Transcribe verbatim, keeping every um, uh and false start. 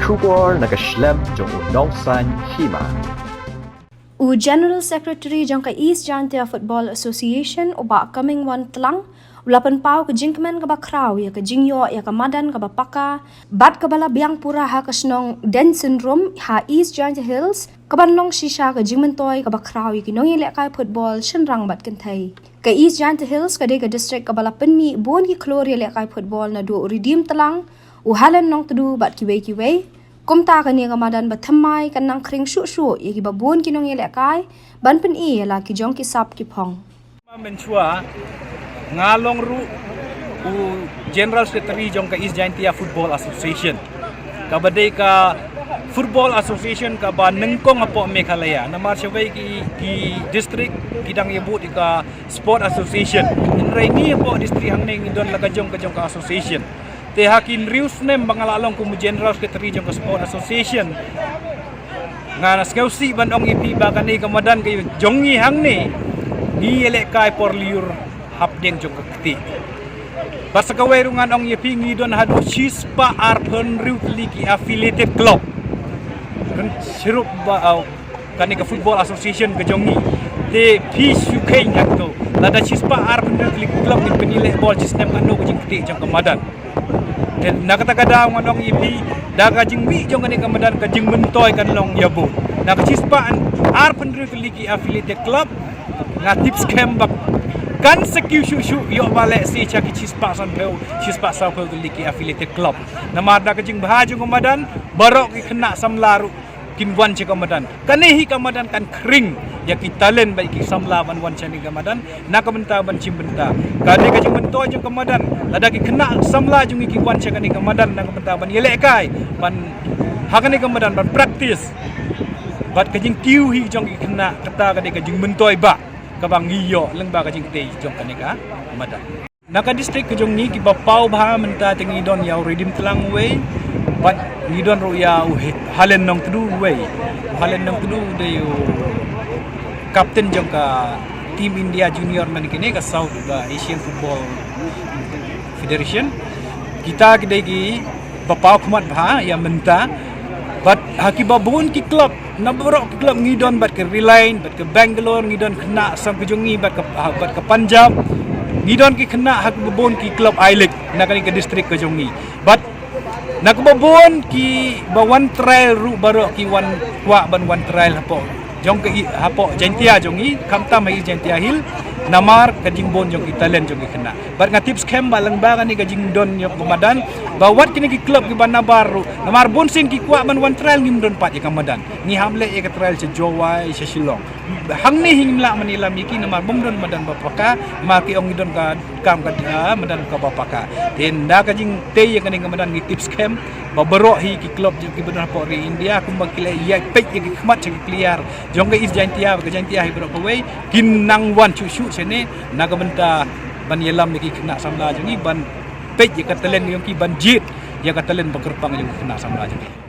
Khubor na ka shlem jong u Nongsaiñ Hima. U General Secretary jong ka East Jaintia Football Association, u Bah Comingone Tlang, u la pynpaw ka jingkmen kaba khraw ïa ka jingïoh ïa ka madan kaba paka bad kaba la biang pura ha ka shnong Down Syndrome ha East Jaintia Hills, kaban long shisha ka jingmyntoi kaba khraw ïa ki nongïalehkai football shynrang bad kynthei. Ka East Jaintia Hills ka dei ka district kaba la pynmih bun ki khlur ïalehkai football naduh u Redeem Tlang, u Halen Nongtdu bad kiwei kiwei. Kumta kane ka madan ba thymmai kan nang khring shuh shuh ïa kiba bun ki nongïalehkai ban pyni ïa la ki jong ki sap ki phong. Mynshwa nga long ruh u General Secretary jong ka East Jaintia Football Association, kaba dei ka football association kaba nyngkong hapoh Meghalaya. Namar shawei ki, ki district ki dang ïabud ïa ka sport association. Hynrei ngi hapoh district hangne ngi don la ka jong ka jong ka association. Te ha ki hynriew snem ba nga la long kum u General Secretary jong ka sport association, nga la sngewsih ban ong ïa phi ba kane ka madan ka jong ngi hangne ngi ïalehkai por lyiur hapdeng jong ka kti. Bad sa kawei ruh ngan ong ïa phi ngi don haduh shispah arphew hynriew tylli ki affiliated club. Kan syirup ba, uh, kane ka football association ka jong ngi. Te phi shu kheiñ hangto, lada shispah arphew hynriew tylli ki club ngin pynïaleh bol shi snem, katno ka jingkti jong ka madan. Te na kata ka daw ngan ong ïa phi, da ka jingmih jong kane ka madan ka jingmyntoi kan long ïa bun. Na ka shispah arphew hynriew tylli ki affiliated club, nga tip skhem ba kan sa kiew shuh shuh, ïoh ba leh shi sha ki shispah sanphew, shispah sawphew tylli ki affiliated club. Namar da ka jingbha jong ka madan, baroh ki khynnah samla ruh kin wan sha ka madan. Kane hi ka madan kan khring ïa ki talent bad ki samla ban wan sha kane ka madan na ka bynta ban shim bynta. Kane ka jingmyntoi jong ka madan, lada ki khynnah samla jong ngi ki wan sha kane ka madan na ka bynta ban ïalehkai, ban ha kane ka madan ban practice. Bad ka jingkiew hi jong ki khynnah, kata ka dei ka jingmyntoi ba kaba ngi ïoh lyngba ka jingtei jong kane ka madan. Na ka district ka jong ngi kiba paw bha mynta te ngi don ïa u Redeem Tlang uwei, bad ngi don ruh ïa u He-, Halen Nongtdu uwei. U Halen Nongtdu u dei u captain jong ka team India junior man kine ka South, ka Asian Football Federation. Kita ki dei kiba paw khmat bha ïa mynta. Bad ha kiba bun ki club, na baroh ki club ngi don bad ka Reliance, bad ka Bangalore, ngi don khynnah song ka jong ngi bad ka, ha, bad ka Punjab. Ngi don ki khynnah ha kiba bun ki club I-League na kane ka district ka jong ngi. Bad na kiba bun kiba wan trial ruh baroh ki wan kwah ban wan trial hapoh jong ka i-, hapoh Jaintia jong ngi, khamtam ha East Jaintia Hill, namar ka jingbun jong ki talent jong ki khynnah. Bad nga tip skhem ba lyngba kane ka jingdon ïa ka madan, ba wat kine ki club kiba nabar ruh, namar bunsien ki kwah ban wan trial, ngim don pat ïa ka madan. Ngi hap leh ïa ka trial sha Jowai, sha Shillong. Hangne hi ngim lah ban ïalam ïa ki namar bym don madan ba paka, namar ki ong ngi don ka kam ka, ah, madan kaba paka. Te na ka jingtei ïa kane ka madan ngi tip skhem ba baroh hi ki club kiba don hapoh ri India kumba ki la ïaid peit ïa ki khmat sha ki player jong ka East Jaintia, ka Jaintia hi baroh kawei, kin nang wan shuh shuh shane na ka bynta ban ïalam ïa ki khynnah samla jong ngi, ban peit ïa ka talent jong ki, ban jied ïa ka talent ba kyrpang jong ki khynnah samla jong ngi.